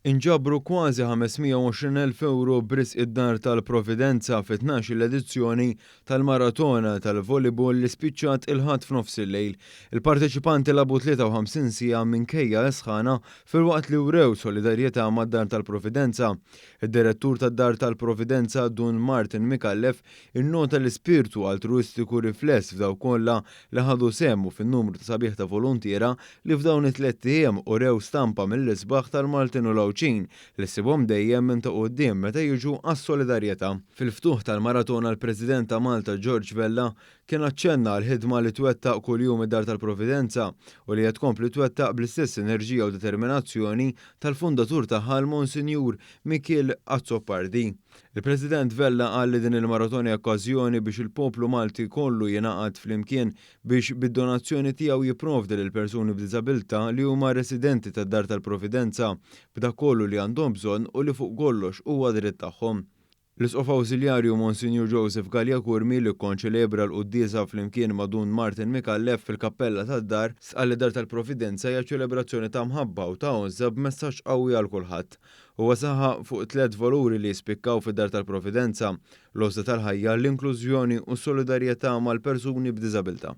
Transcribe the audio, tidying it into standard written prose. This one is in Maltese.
Inġabru kważi 520,000 ewro b'risq id-Dar tal-Providenza fit-12-il edizzjoni tal-Maratona tal-Volleyball li spiċċat il-Ħadd f'nofsillejl. Il-parteċipanti lagħbu 53 siegħa minkejja s-sħana filwaqt li wrew solidarjetà mad-Dar tal-Providenza. Id-Direttur tad-Dar tal-Providenza Dun Martin Micallef innota l-ispirtu altruistiku rifless f'dawk kollha li ħadu sehem u fin-numru ta' sabiħ ta' voluntiera li f'dawn it-tlett ijiem urew stampa mill-isbaħ tal-Maltin u l-Għawdxin li ssibhom dejjem minn ta' quddiem meta jiġu għas-solidarjetà. Fil-ftuħ tal-maratona l-President ta' Malta George Vella kien aċċenna għall-ħidma li twettaq kuljum id-Dar tal-Providenza u li qed tkompli twettaq bl-istess enerġija u determinazzjoni tal-fundatur tagħha l-Monsinjur Mikiel Azzopardi. Il-President Vella qal li din il-maratona hija okkażjoni biex il-poplu Malti kollu jingħaqad flimkien biex bid-donazzjoni tiegħu jipprovdi lil persuni b'diżabilità li huma residenti tad-Dar tal-Providenza b'dak kollu li għandhom bżonn u li fuq kollox huwa dritt tagħhom. L-Isqof Awżiljarju Monsinjur Joseph Galea Curmi li kkonċelebra l-quddiesa flimkien ma' Dun Martin Micallef fil-kappella tad-dar stqarr li d-Dar tal-Providenza hija ċelebrazzjoni ta' mħabba u ta' għożża b'messaġġ qawwi għal kulħadd. Huwa saħaq fuq tliet valuri li jispikkaw fid-Dar tal-Providenza: l-għożża tal-ħajja, l-inklużjoni u s-solidarjetà mal-persuni b'diżabilità.